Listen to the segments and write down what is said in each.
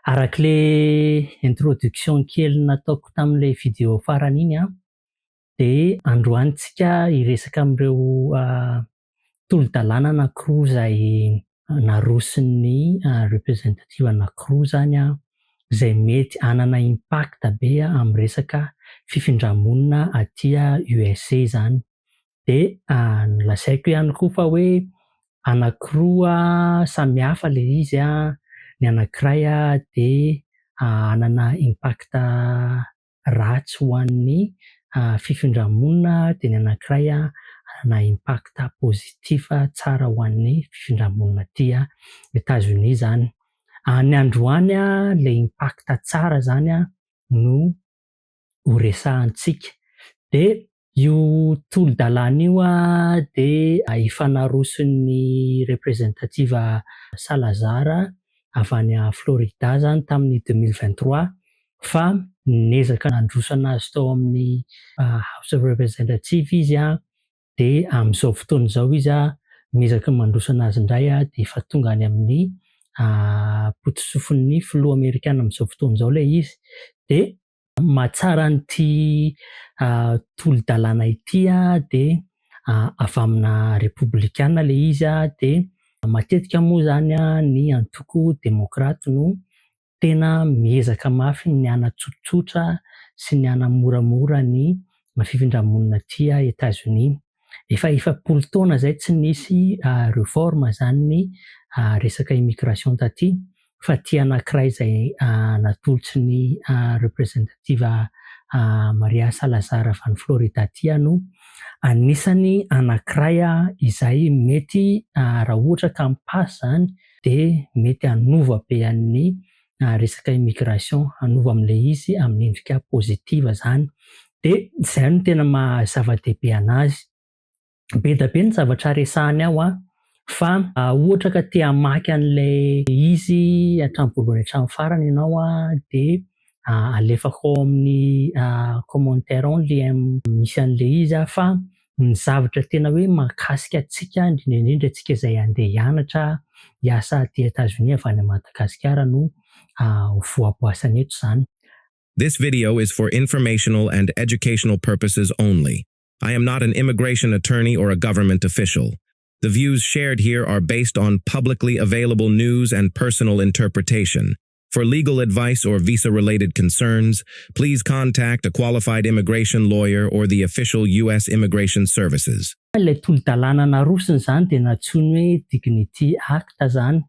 Arak'ilay introduction kely nataoko tamin'ilay vidéo farany iny an, dia androany tsika hiresaka amin'ireo tolo-dalàna anankiroa izay naroson'ny représentative anankiroa izany an, izay mety hanana impact be amin'ny resaka fifindra-monina aty USA izany. Dia nolazaiko ihany koa fa hoe anankiroa samy hafa ilay izy an, ny anankiray dia hanana impact ratsy ho an'ny fifindra-monina, dia ny anankiray hanana impact positif tsara ho an'ny fifindra-monina aty Etazonia izany. Ny androany ilay impact tsara izany no ho resahantsika. Dia io tolo-dalàna io dia efa naroson'ny représentative Salazar avy any Florida izany tamin'ny 2023, fa niezaka nandroso anazy tao amin'ny House of Representative izy an, dia amin'izao fotoana izao izy miezaka mandroso anazy indray, dia efa tonga any amin'ny potosofin'ny filoha amerikana amin'izao fotoana izao ilay izy. Dia mahatsara an'ity tolo-dalàna ity dia avy amina repoblikana ilay izy, dia matetika moa izany ny antoko demokraty no tena miezaka mafy ny hanatsotsotra sy ny hanamoramora ny fifindra-monina aty Etazonia. Efa 40 taona izay tsy nisy réforme izany ny resaka immigration taty, fa ity anankiray izay natolotry ny représentative Maria Salazar avy any Florida ity no anisany anankiray izay mety, raha ohatra ka mi-passe izany, dia mety hanova be an'ny resaka immigration, hanova amin'ilay izy amin'ny endrika positive izany. Dia izay no tena maha zava-dehibe anazy. Be dia be ny zavatra resahany ao an, fa ohatra ka te hamaky an'ilay izy hatramin'ny voalohany hatramin'ny farany ianao an, dia alefako ao amin'ny commentaire ao ny lien misy an'ilay izy an, fa ny zavatra tena hoe mahakasika antsika, indrindra indrindra antsika izay handeha hianatra, hiasa aty Etazonia avy any Madagasikara, no ho voaboasana eto izany. This video is for informational and educational purposes only. I am not an immigration attorney or a government official. The views shared here are based on publicly available news and personal interpretation. For legal advice or visa related concerns, please contact a qualified immigration lawyer or the official U.S. Immigration Services. Ilay tolo-dalàna narosony izany dia nantsoiny hoe Dignity Act izany,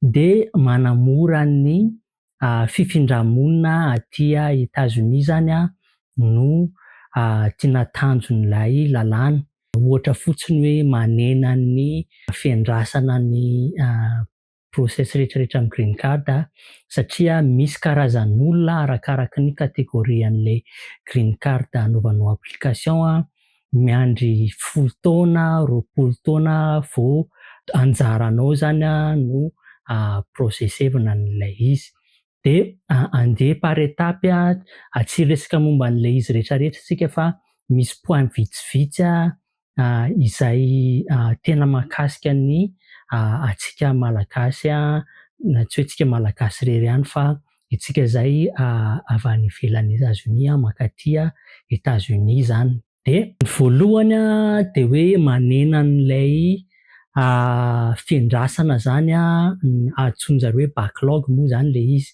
dia manamora ny fifindra-monina aty Etazonia izany no tiana tanjon'ilay lalàna. Ohatra fotsiny hoe manena ny fiandrasana ny process rehetrarehetra amin'ny green card, satria misy karazan'olona arakaraky ny catégorie an'ilay green card anaovanao application, miandry 10 taona, 20 taona vao anjaranao izany no processevina an'ilay izy. Dia andeha par étape, tsy hiresaka momba an'ilay izy rehetrarehetra isika, fa misy point vitsivitsy izay tena mahakasika ny antsika Malagasy, na tsy hoe tsika Malagasy irery ihany fa itsika izay avy any ivelan'i Etazonia mankaty Etazonia izany. Dia ny voalohany dia hoe manena an'ilay fiandrasana izany, antsoin-jareo hoe backlog moa izany ilay izy.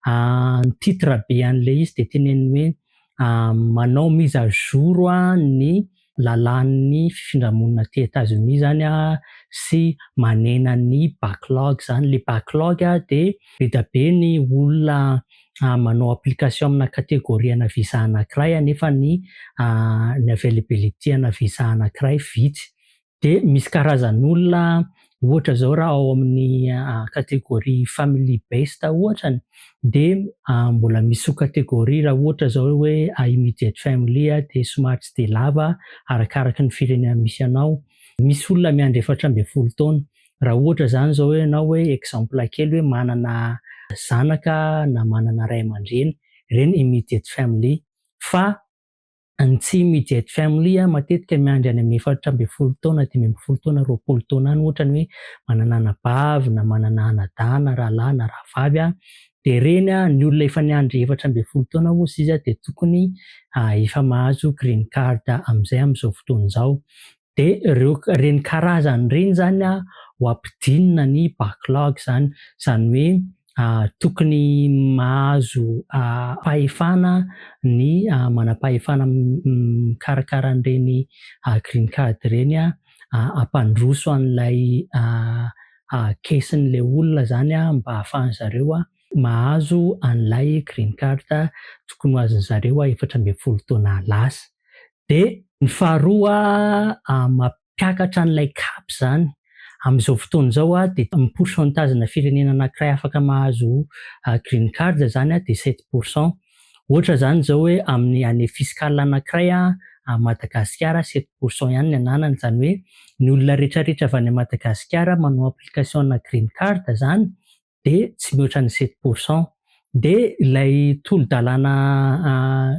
Ny titre be an'ilay izy dia teneniny hoe manao mise à jour ny lalàn'ny fifindra-monina aty Etazonia izany sy manena ny backlog izany. Ilay backlog dia be dia be ny olona manao application amina catégorie ana visa anankiray, nefa ny availability ana visa anankiray vitsy. Dia misy karazan'olona, ohatra izao raha ao amin'ny catégorie family based ohatrany, dia mbola misy sous catégorie, raha ohatra izao hoe immediate family dia somary tsy dia lava arakaraky ny firenena misy anao. Misy olona miandry 14 taona. Raha ohatra izany izao hoe ianao, hoe exemple kely, hoe manana zanaka na manana ray aman-dreny, ireny immediate family, fa ny tsy immediate family matetika miandry any amin'ny 14 taona, 15 taona, 20 taona any, ohatra ny hoe manana anabavy na manana anadahy na rahalahy na rahavavy. Dia ireny an, ny olona efa niandry 14 taona hozy izy dia tokony efa mahazo green card amin'izay amin'izao fotoana izao. Dia ireo ireny karazany ireny izany an, ho ampidinina ny backlog izany. Izany hoe tokony mahazo fahefana ny manam-pahefana mikarakara an'ireny green card ireny an, hampandroso an'ilay case-n'ilay olona izany an, mba ahafahan'zareo mahazo an'ilay green card tokony ho azon'zareo 14 taona lasa. Dia ny faharoa, mampiakatra an'ilay cap izany. Amin'izao fotoana izao dia ny pourcentage-na firenena anankiray afaka mahazo green card izany dia 7%. Ohatra izany izao hoe amin'ny année fiscale anankiray Madagasikara 7% ihany ny ananany. Izany hoe ny olona rehetrarehetra avy any Madagasikara manao application-na green card izany dia tsy mihoatra ny 7%. Dia ilay tolo-dalàna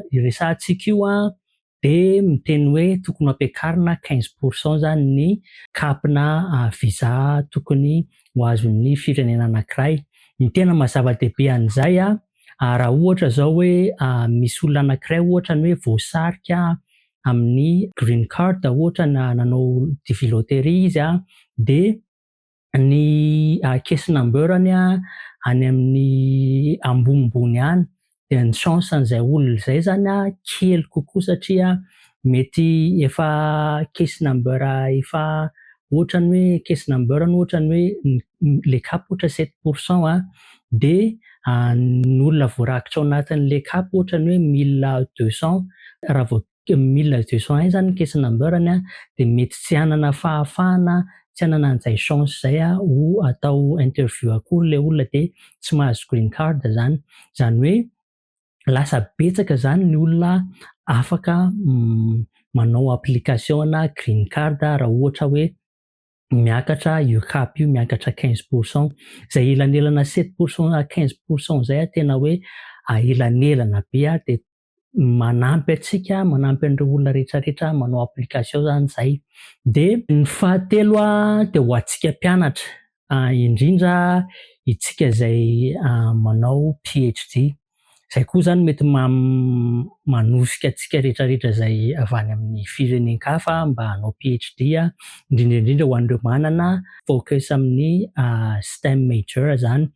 iresahantsika io an, dia miteny hoe tokony ho ampiakarina 15% izany ny cap-na visa tokony ho azon'ny firenena anankiray. Ny tena maha-zava-dehibe an'izay an, raha ohatra izao hoe misy olona anankiray ohatra ny hoe voasarika amin'ny green card ohatra na nanao DV loterie izy an, dia ny case number-ny any amin'ny ambonimbony any, dia ny chance an'izay olona izay izany an kely kokoa satria mety efa case number efa ohatra ny hoe case number-ny ohatra ny hoe le cap ohatra 7% an, dia ny olona voarakitra ao anatin'ilay cap ohatra ny hoe 1200, raha vao 1201 izany ny case number-ny an, dia mety tsy hanana fahafahana, tsy hanana an'izay chance izay ho atao interview akory ilay olona dia tsy mahazo green card izany. Izany hoe lasa betsaka izany ny olona afaka manao application-na green card raha ohatra hoe miakatra io cap io, miakatra 15%. Izay elanelana 7% à 15% izay tena hoe elanelana be dia manampy antsika, manampy an'ireo olona rehetrarehetra manao application izany izay. Dia ny fahatelo an, dia ho antsika mpianatra, indrindra itsika izay manao PhD. Izay koa izany mety manosika antsika rehetrarehetra izay avy any amin'ny firenen-kafa mba hanao PhD, indrindra indrindra ho an'ireo manana focus amin'ny STEM major izany,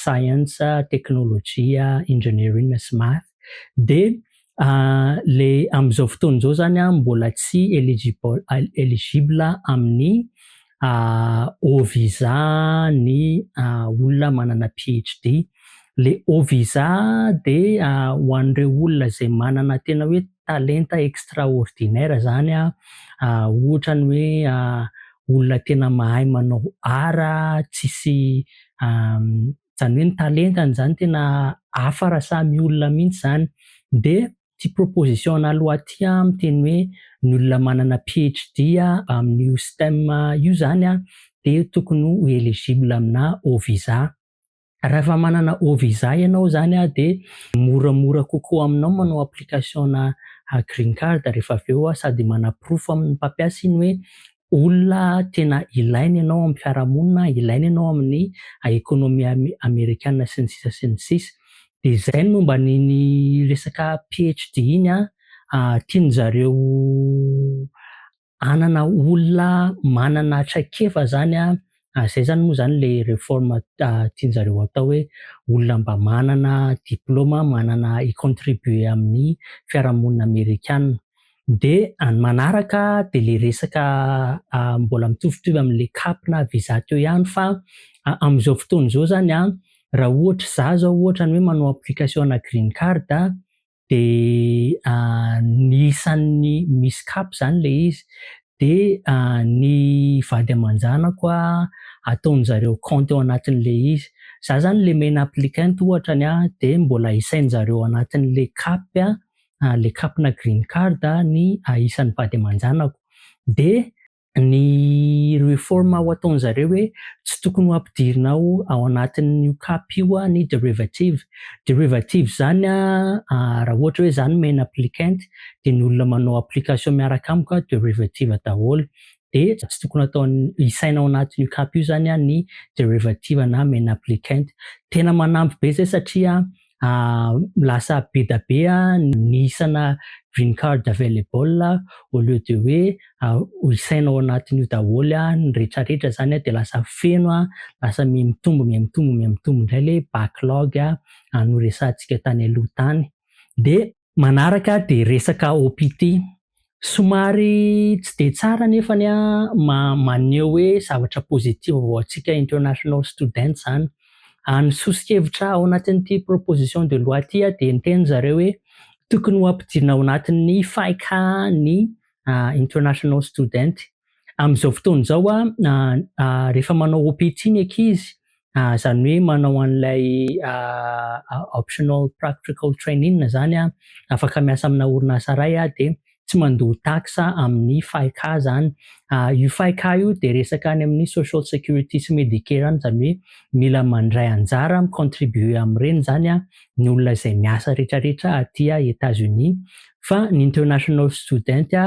science, technology, engineering sy math. Dia le amin'izao fotoana izao izany an, mbola tsy eligible amin'ny O visa ny olona manana PhD. Le O visa dia ho an'ireo olona izay manana tena hoe talenta extraordinaire izany an, ohatra ny hoe olona tena mahay manao art, tsisy izany hoe ny talentany izany tena hafa raha samy olona mihitsy izany. Dia ity proposition ana loi ity an, miteny hoe ny olona manana PhD amin'io STEM io izany an, dia tokony ho eligible amina O visa. Rehefa manana O visa ianao izany an, dia moramora kokoa aminao manao application-na green card rehefa avy eo sady manaporofo amin'ny mpampiasa iny hoe olona tena ilaina ianao amin'ny fiarahamonina, ilaina ianao amin'ny ekonomia amerikana sy ny sisa sy ny sisa. Dia izay ny momba an'iny resaka PhD iny an, tian'zareo hanana olona manana traikefa izany an, izay izany moa izany ilay réforme tian'zareo atao hoe olona mba manana diplôma, manana hi-contribuer amin'ny fiarahamonina amerikana. Dia ny manaraka dia ilay resaka mbola mitovitovy amin'ilay cap na visa teo ihany fa amin'izao fotoana izao izany an, raha ohatra izaho izao ohatra ny hoe manao application ana green card dia ny isan'ny misy cap izany ilay izy, dia ny vady aman-janako ataon'zareo compte ao anatin'ilay izy. Izaho izany ilay main applicant ohatra ny ahy dia mbola isain'zareo ao anatin'ilay cap, ilay cap-na green card ny isan'ny vady aman-janako. Dia ny réforme ho ataon'zareo hoe tsy tokony ho ampidirina ao anatin'io cap io ny derivative. Derivative izany an, raha ohatra hoe izaho no main applicant dia ny olona manao application miaraka amiko derivative daholo. Dia tsy tokony atao isaina ao anatin'io cap io zany ny derivative na main applicant. Tena manampy be zay satria lasa be da be ny isana green card available au lieu de hoe isaina ao anatin'io daholo ny rehetrarehetra zany, dia lasa feno, lasa mihamitombo, mihamitombo, mihamitombo indray le backlog noresahantsika tany aloha tany. Dia manaraka dia resaka OPT. Somary tsy de tsara nefany maneho hoe zavatra positive ho antsika international student zany. Ny soso-kevitra ao anatin'ity proposition de loi ity dia niteny zareo hoe tokony ho ampidirina ao anatin'ny FICA ny international student. Amin'izao fotoana izao, rehefa manao OPT ny ankizy, zany hoe manao an'ilay optional practical training zany, afaka miasa amina orinasa iray dia tsy mandoa taxe amin'ny FICA zany. Io FICA io dia resaka any amin'ny social security sy Medicare any, zany hoe mila mandray anjara, mi-contribuer amin'ireny zany ny olona izay miasa rehetrarehetra aty États-Unis. Fa ny international student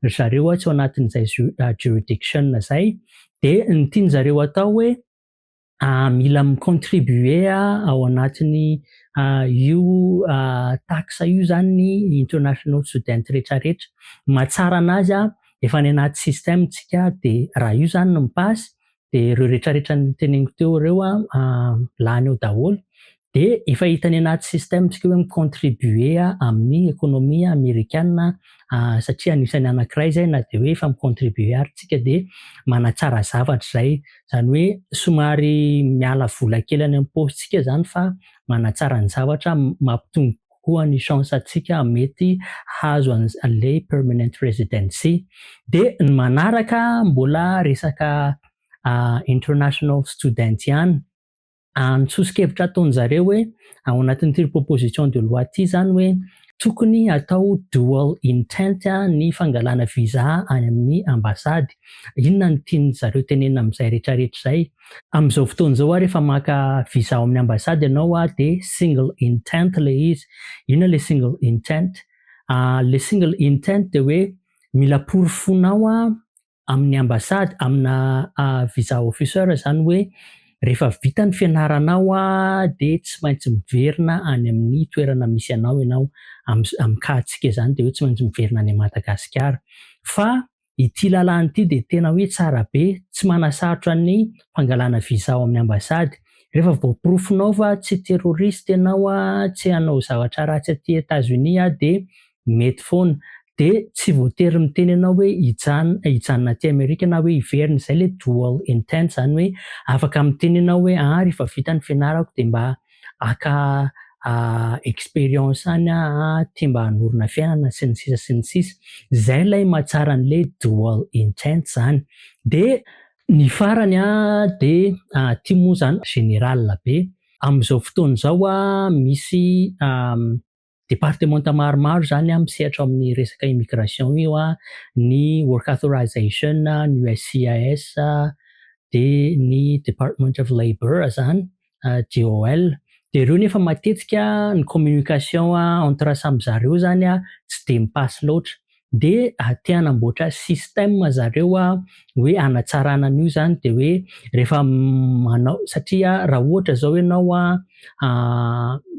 ry zareo tsy ao anatin'izay jurisdiction zay. Dia ny tiany zareo atao hoe mila mi-contribuer ao anatin'ny io taxe io zany ny international student rehetrarehetra. Mahatsara anazy, efa any anaty système tsika, dia raha io zany no mi-passe dia ireo rehetrarehetra noteneniko teo ireo lany eo daholo, dia efa hitany anaty système tsika hoe mi-contribuer amin'ny économie amerikana, satria anisan'ny anankiray zay na dia hoe efa mi-contribuer ary tsika dia manatsara zavatra zay. Zany hoe somary miala vola kely any amin'ny paositsika zany fa manatsara ny zavatra, mampitombo kokoa ny chance antsika mety hahazo an'ilay permanent residency. Dia ny manaraka mbola resaka international student ihany. Ny soso-kevitra ataon'zareo hoe ao anatin'ity proposition de loi ity zany hoe tokony atao dual intent ny fangalana visa any amin'ny ambasady. Inona no tiany zareo tenenina amin'izay rehetrarehetra izay? Amin'izao fotoana izao, rehefa maka visa ao amin'ny ambasady ianao dia single intent ilay izy. Inona ilay single intent? Le single intent dia hoe mila porofonao amin'ny ambasady, amina visa officer zany, hoe rehefa vita ny fianaranao dia tsy maintsy miverina any amin'ny toerana misy anao ianao. Amin'ny cas-ntsika zany dia hoe tsy maintsy miverina any Madagasikara. Fa ity lalàna ity dia tena hoe tsara be, tsy manasarotra ny fangalana visa ao amin'ny ambasady. Rehefa voaporofonao fa tsy terroriste ianao, tsy hanao zavatra ratsy aty États-Unis, dia mety foana. Dia tsy voatery miteny ianao hoe hijanona aty Amerika na hoe hiverina. Izay ilay dual intent zany, hoe afaka miteny ianao hoe rehefa vita ny fianarako dia mba haka expérience any aho, tia mba hanorina fiainana sy ny sisa sy ny sisa. Izay ilay mahatsara an'ilay dual intent zany. Dia ny farany dia ity moa zany général be. Amin'izao fotoana izao, misy départementa maromaro zany misehatra ao amin'ny resaka immigration io: ny work authorization, ny USCIS, dia ny Department of Labor zany, DOL. Dia ireo nefa matetika ny communication entre samy zareo zany tsy dia mi-passe loatra. Dia te hanamboatra système zareo hoe hanatsarana an'io zany, dia hoe rehefa manao, satria raha ohatra zao ianao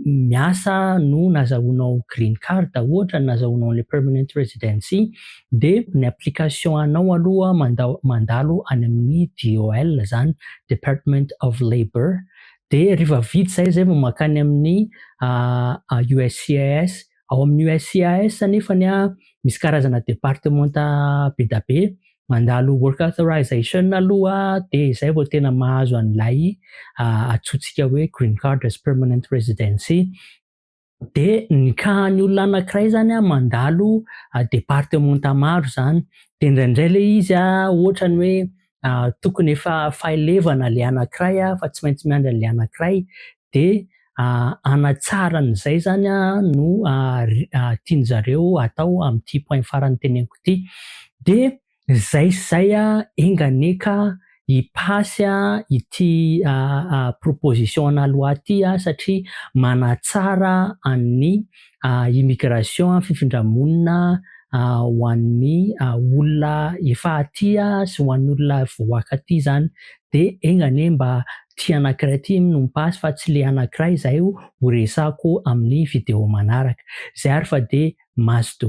miasa no nahazahoanao green card ohatra, nahazahoanao an'ilay permanent residency, dia ny application anao aloha mandalo any amin'ny DOL zany, Department of Labor, dia rehefa vita izay zay vao mankany amin'ny USCIS. Ao amin'ny USCIS nefany misy karazana départementa be da be, mandalo work authorization aloha dia izay vao tena mahazo an'ilay antsointsika hoe green card as permanent residency. Dia ny cas-n'ny olona anankiray zany mandalo départementa maro zany, dia indraindray ilay izy ohatra ny hoe tokony efa fahelevana ilay anankiray fa tsy maintsy miandry an'ilay anankiray, dia hanatsara an'izay zany no tiany zareo atao amin'ity point farany teneniko ity. Dia izay sy izay, enga anie ka hi-passe ity proposition ana loi ity, satria manatsara an'ny immigration, fifindra-monina. ho an'ny olona efa aty sy ho an'ny olona vao haka aty izany. Dia enga anie mba ity anankiray ity no mipasy fa tsy ilay anankiray izay ho resahako amin'ny video manaraka. Izay ary fa dia mazotoa.